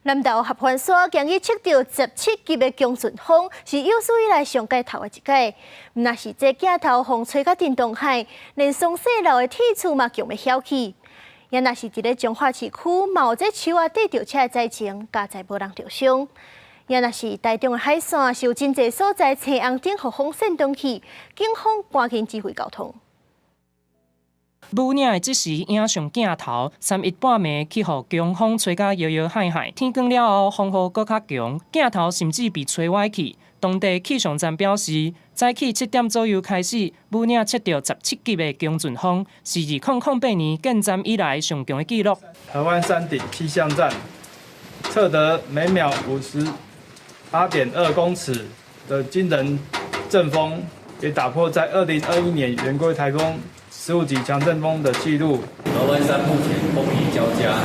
南投合歡山今日測著17級的強陣風，是有史以來上蓋頭的一擺。毋但是這鏡頭風吹甲叮當海，連松雪樓的鐵厝嘛強欲曉去。也若是佇咧彰化市區，嘛有這樹仔綴著車的災情，佳哉無人著傷。也若是台中的海線，是有真濟所在青紅燈予風扇斷去，警方趕緊指揮交通。武嶺的即時影像鏡頭，三一半暝去予強風吹甲搖搖晃晃，天光了後風雨閣較強，鏡頭甚至被吹歪去。當地氣象站表示，早起7點左右開始，武嶺測著17級的強陣風，是2008年建站以來上強的紀錄。合歡山頂氣象站測得每秒58.2公尺的驚人陣風，也打破在2021年圓規颱風15級強陣風的紀錄。合歡山目前風雨交加，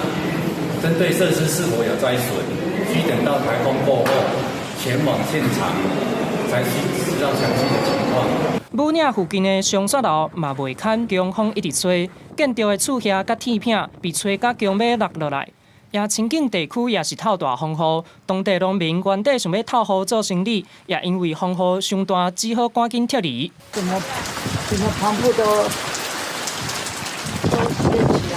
針對設施是否有災損，需等到颱風過後前往現場才知道詳細的情況。武嶺附近的松雪樓嘛袂堪強風一直吹，建築的厝瓦佮鐵片被吹甲強欲落落來。也清境地區也是透大風雨，當地農民原底想欲透雨做生理，也因為風雨傷大，只好趕緊撤離。怎麼怎麼全部都掀起來？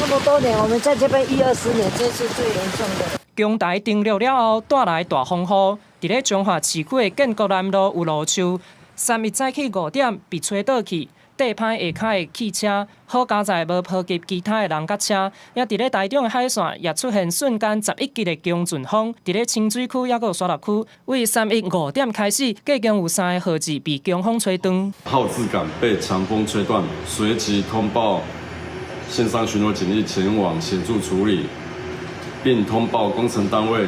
那麼多年，我們在這邊一二十年，這是最嚴重的。強台登陸了後，帶來大風雨。佇咧彰化市區的建國南路有路樹，三日早起5點被吹倒去，硩歹下跤的汽車，好佳哉無波及其他的人佮車。也佇咧台中的海線也出現瞬間11級的強陣風。佇咧清水區抑閣有沙鹿區，為三一五點開始，計共有三个號誌被強風吹斷。號誌桿被強風吹斷，隨即通報線上巡邏警力前往協助處理，並通報工程單位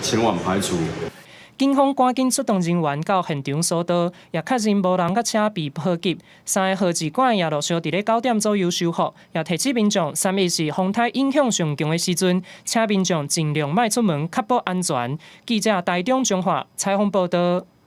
前往排除。警方趕緊出動人員到現場疏導，也確認無人佮車被波及。三个號誌桿也陸續佇咧9點左右修復，也提醒民眾，三一是風颱影響上強的時陣，請民眾盡量莫出門，確保安全。記者台中彰化採訪報導。